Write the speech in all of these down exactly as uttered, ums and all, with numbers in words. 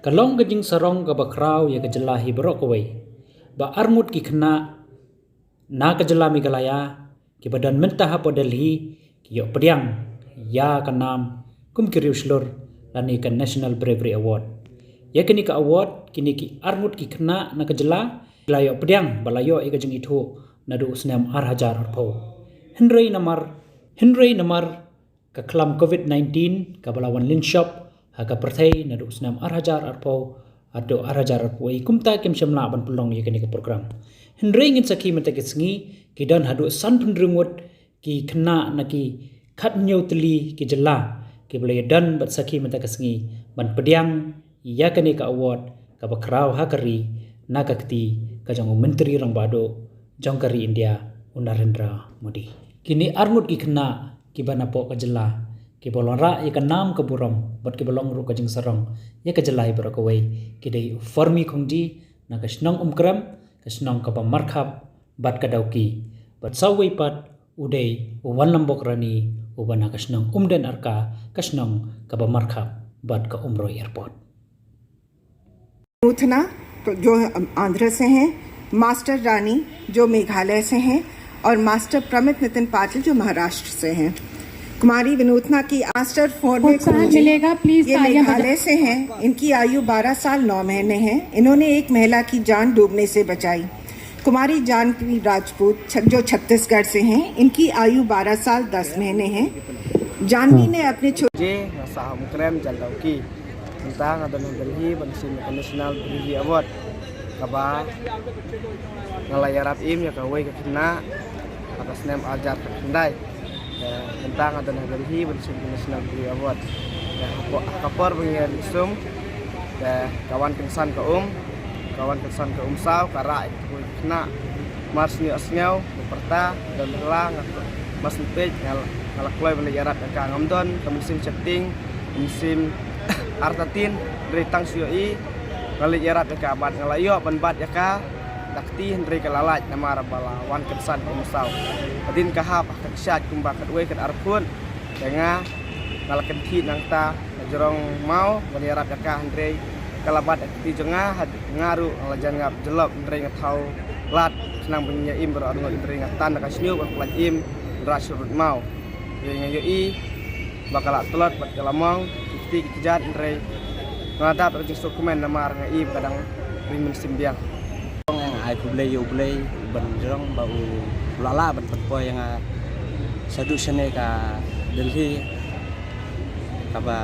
Ka long ka jingsarong kaba khraw ïa ka jylla hi baroh kawei, ba arngut ki khynnah na ka jylla Meghalaya kiba don mynta hapoh Delhi ki ïoh pdiang ïa ka nam kum ki riewshlur lane ka National Bravery Award. Ïa kane ka award kine ki arngut ki khynnah na ka jylla ki la ïoh pdiang ba la ïoh ïa ka jingithuh naduh u snem ar hajar arphew. Hynrei namar, hynrei namar ka khlam covid nineteen kaba la wan lynshop ha ka pyrthei naduh u snem ar hajar arphew haduh ar hajar arphew wei, kumta kim shym lah ban pynlong ïa kane ka program. Hynrei ngin sakhi mynta ka sngi ki don haduh sanphew hynriew ngut ki khynnah na ki khathynñiew tylli ki jylla kiba la ïadon bad sakhi mynta ka sngi ban pdiang ïa kane ka award kaba khraw ha ka ri na ka kti ka jong u Myntri Rangbah Duh jong ka ri India, u Narendra Modi. Kine arngut ki khynnah kiba napoh ka jylla kiba wanrah ïa ka nam ka burom bad kiba long ruh ka jingsarong ïa ka jylla hi baroh kawei ki dei u Farmi Khongji na ka shnong Umkrem, ka shnong kaba markhap bad ka Dawki, bad sa uwei pat u dei u Wanlambok Rani uba na ka shnong Umden Arka, ka shnong kaba markhap bad ka Umroi Airport. विनूतना, जो आंध्र से हैं, मास्टर रानी, जो मेघालय से हैं, और मास्टर प्रमित नितिन पाटिल, जो महाराष्ट्र से हैं। कुमारी विनूतना की मास्टर फोन में प्रोत्साहन मिलेगा, please, ये तालियां बजा- मेघालय से हैं। इनकी आयु बारह साल नौ महीने है। इन्होंने एक महिला की जान डूबने से बचाई। कुमारी जानवी राजपूत, छ- जो छत्तीसगढ़ से हैं, इनकी आयु बारह साल दस महीने है। जानवी ने अपने छोटे Je nga sah ha Umkrem, Jaldawki. Mynta nga don ha Delhi ban shim ïa ka National Bravery Award kaba nga la ïarap im ïa kawei ka khynnah ha ka snem ar hajar khyndai. Te mynta nga don ha Delhi ban shim ïa ka National Bravery Award. Te ha ka por ba ngi ïa sum, te ka wan kynsan ka um, ka wan kynsan ka um saw, ka rah ïa kawei ka khynnah. Mar sniew sniew ba pyrta don la nga, mar shu peit nga la kloi ban leit ïarap ïa ka. Ngam don ka mynsiem sheptieng, mynsiem artatien, hynrei tang shu ïohi nga leit ïarap ïa ka bad nga la ïoh ban bat ïa ka da kti, hynrei ka la lait namar ba la wan kynsan ka um saw. Hadien ka hap ha ka kshaid kumba katwei katarphew phut, te nga nga la kynthih nangta ka jrong maw ban ïarap ïa ka, hynrei ka la bat ïa ka kti jong nga. Nga ruh nga la jan ngap jyllop, hynrei nga thaw lad khnang ban ïa im baroh arngut, hynrei nga tan da ka shñiuh ban pyllait im, nga rah shu rut maw. Hynrei nga ïohi ba ka la tlot bad ka la mong ki kti ki kjat, hynrei nga la dap da ka jingsngewkmen namar nga i ba ka dang ring mynsiem biang. Nga ai khublei ïa U Blei ban jrong ba u la lah ban pynpoi ïa nga shaduh shane ka Delhi, kaba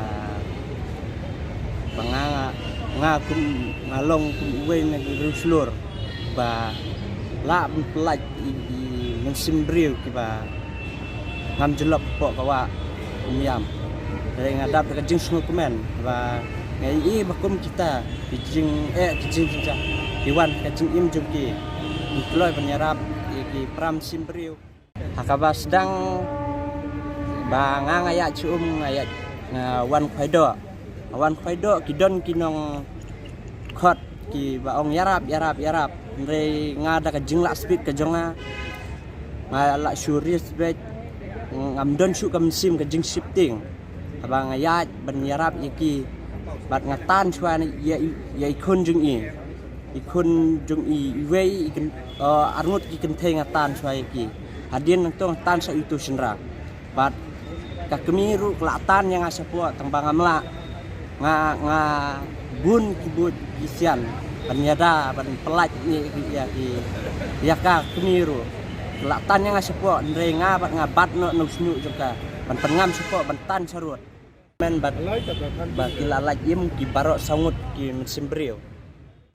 ba nga, nga, nga kum, nga long kum uwei na ki riewshlur ba lah ban pyllait ïa ki mynsiem briew kiba ngam jyllop hapoh ka wah umïam. Hynrei nga dap da ka jingsngewkmen ba nga ïohi ba kum kita ki jingeh, ki jingjynjar ki wan ha ka jingim jong ki, ki kloi ban ïarap ïa ki para mynsiem briew. Ha kaba sdang ba nga, nga ïaid sha um, nga ïaid, nga wan khwai doh. Nga wan khwai doh, ki don ki nongkhot kiba ong ïarap, ïarap, ïarap. Hynrei nga da ka jinglah speed ka jong nga, nga lah shu respect, ngam don shuh ka mynsiem ka jingsheptieng. Haba nga ïaid ban ïarap ïa ki bad nga tan shuwa ïa, ïa i khun jong i. I khun jong i iwei, i kyn, uh, arngut ki kynthei nga tan shuwa ïa ki. Hadien nangto nga tan sha itu shynrang. Bad ka kmie ruh ka la tan ïa nga shapoh, tang ba ngam lah. Nga, nga bun ki buit ki sian ban ïada ban pyllait ïa, ïa, ïa, ïa ka kmie ruh. Ka la tan ïa nga shapoh, hynrei nga bad nga bat noh na u shñiuh jong ka ban pynngam shapoh ban tan sharud. Men bad ba ki la lait im ki baroh saw ngut ki mynsiem briew.